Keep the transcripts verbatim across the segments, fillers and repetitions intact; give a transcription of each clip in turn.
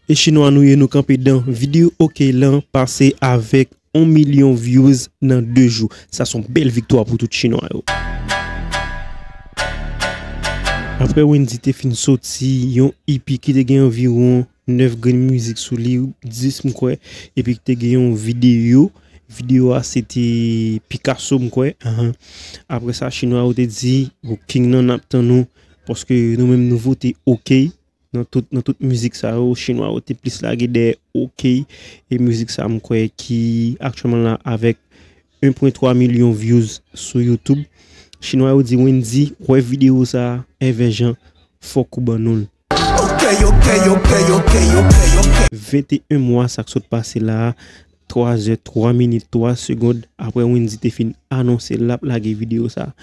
E chinwa nou ye, nou kanpe dan. Videyo Okey lan pase avèk yon milyon views nan de jou. Sa se yon bèl viktwa pou tout chinwa yo. Apre Wendyy te fin soti yon E P ki te gen anviwon nèf grenn mizik sou li, dis m kwè, epi ki te gen yon videyo. Videyo a se te Picasso m kwè. Ahan. Apre sa, chinwa yo te di, "O King nan, n ap tann ou, paske nou menm nou vote Okey." Nan tout, nan tout mizik sa yo, chinwa yo te plis lage dèyè Okey. E mizik sa, m kwè ki aktyèlman la avèk en pwen twa milyon views sou YouTube. Chinwa yo di Wendyy, wè videyo sa, èvè jan, fòk ou ban nou l. Okey, okey, okey, okey, okey, okey. Venteyen mwa sa k sot pase la, twa zè, twa minit, twa segond apre Wendyy te fin anonse l ap lage videyo sa,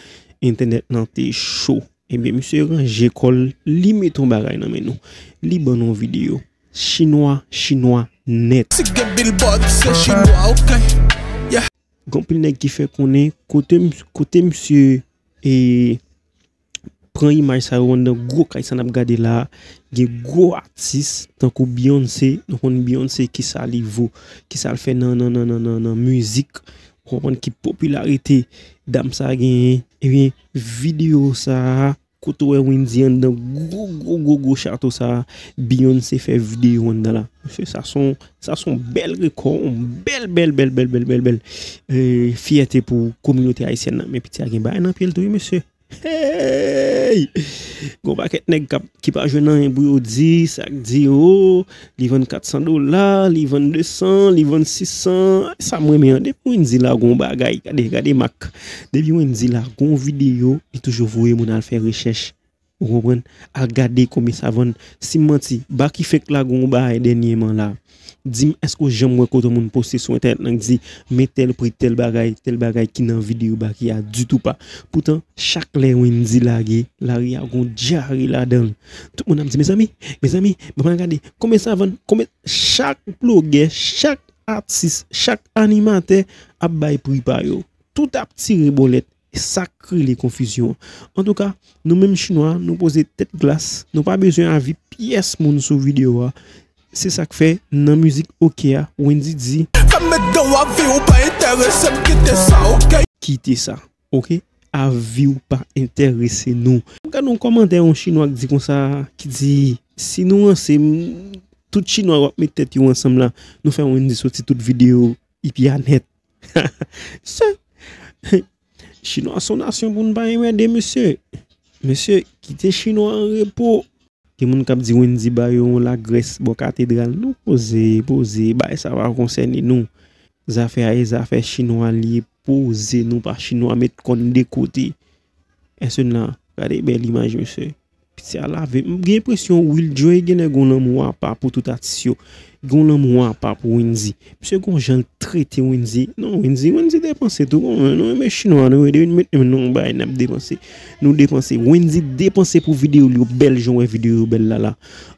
entènèt lan te cho. Ebyen, misye ranje kò l, li mete yon bagay nan men nou. Li ban nou yon videyo. Chinwa, chinwa nèt. Si gen billboard, se chinwa, okey. Yeah. Gen anpil nèg ki fè konnen kote, m- kote misye e pran imaj sa yo anndan gwo kay sa n ap gade la, gen gwo atis tankou Beyoncé, nou konn Beyoncé kisa li vo, kisa l fè nan, nan, nan, nan, nan, nan mizik, ou konprann ki popilarite dam sa genyen. Ebyen, videyo sa a, kote w wè Wendyy anndan gwo, gwo, gwo, gwo chato sa a, Beyoncé fè videyo anndan la. Mesye, sa se yon, sa se yon bèl rekò, yon bèl, bèl, bèl, bèl, bèl, bèl, bèl, eh, fyète pou kominote ayisyèn nan. Men piti a gen bagay nan pye l tou, wi, mesye. Hey! Gon pakèt nèg k ap, ki pa jwenn anyen pou yo di, sa k di, o, li vann kat san dola, li vann de san, li vann sis san. Sa m renmen an, depi Wendyy lage yon bagay, gade, gade Mak. Depi Wendyy lage yon videyo, li toujou voye moun al fè rechèch. Ou konprann? Al gade konbyen sa vann. Si m manti, Baky fenk lage yon bagay dènyèman la. Di m, èske w janm wè kote moun poste sou entènèt lan ki di, men tèl pri, tèl bagay, tèl bagay ki nan videyo Baky a? Ditou pa. Poutan, chak lè Wendyy lage, lari a gon dyare ladan l. Tout moun ap di, mezanmi, mezanmi, ban m al gade, konbyen sa vann, konbyen, chak blogè, chak atis, chak animatè ap bay pri pa yo. Tout ap tire bòlèt. E sa k rele konfizyon an. Antouka, nou menm chinwa, nou poze tèt glas, nou pa bezwen avi pyès moun sou videyo a. Se sa k fè, nan mizik Okey a, Wendyy di, fè m met dan w, avi w pa enterese m, kite sa, okey? Kite sa, okey? Avi w pa enterese nou. M gade yon kòmantè yon chinwa k di konsa, ki di, si nou ranse, m- tout chinwa w ap met tèt yo ansanm la, nou fè Wendyy soti tout videyo E P a nèt. Se Chinwa se yon nasyon pou n pa enmède, mesye. Mesye, kite chinwa an repo. Gen moun k ap di Wendyy ba yo yon lagrès bò katedral. Nou poze, poze, bagay sa pa konsène nou. Zafè a e zafè chinwa li ye, poze, nou pa chinwa, met kò n de kote. Èske n la? Gade bèl imaj, mesye. Piti a lave. M gen enpresyon Will Joy genlè gon lanmou apa pou tout atis yo. Gon lanmou apa pou Wendyy. Misye gon jan l trete Wendyy. Non, Wendyy, Wendyy depanse tou. Bon, nou renmen chinwa, nou renmen met men nan yon bagay n ap depanse. Nou depanse. Wendyy depanse pou videyo l yo bèl jan w wè videyo yo bèl la la.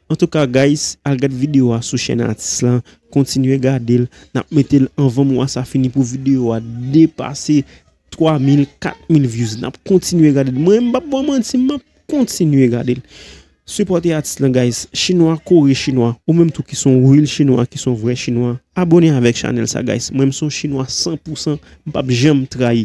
Antouka, guys, al gad videyo a sou chèn atis lan. Kontinye gade l. N ap mete l anvan mwa sa fini pou videyo a depase twa mil, kat mil views. N ap kontinye gade l. Mwen, m p ap ba w manti, m ap kontinye gade l. Sipòte atis lan, guys. Chinwa kore chinwa. Ou menm tou ki se yon real chinwa, ki se yon vrè chinwa, abòne avèk chanèl sa, guys. Mwen, m se yon chinwa san pou san, m p ap janm trayi.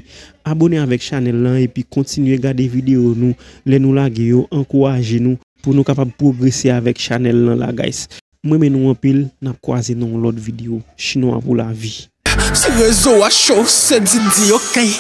Abòne avèk chanèl lan epi kontinye gade videyo nou. Lè nou lage yo, ankouraje nou pou nou kapab pwogrese avèk chanèl lan la, guys. M renmen nou anpil, n ap kwaze nan yon lòt videyo. Chinwa pou lavi. Si rezo a cho, se Didi, okey.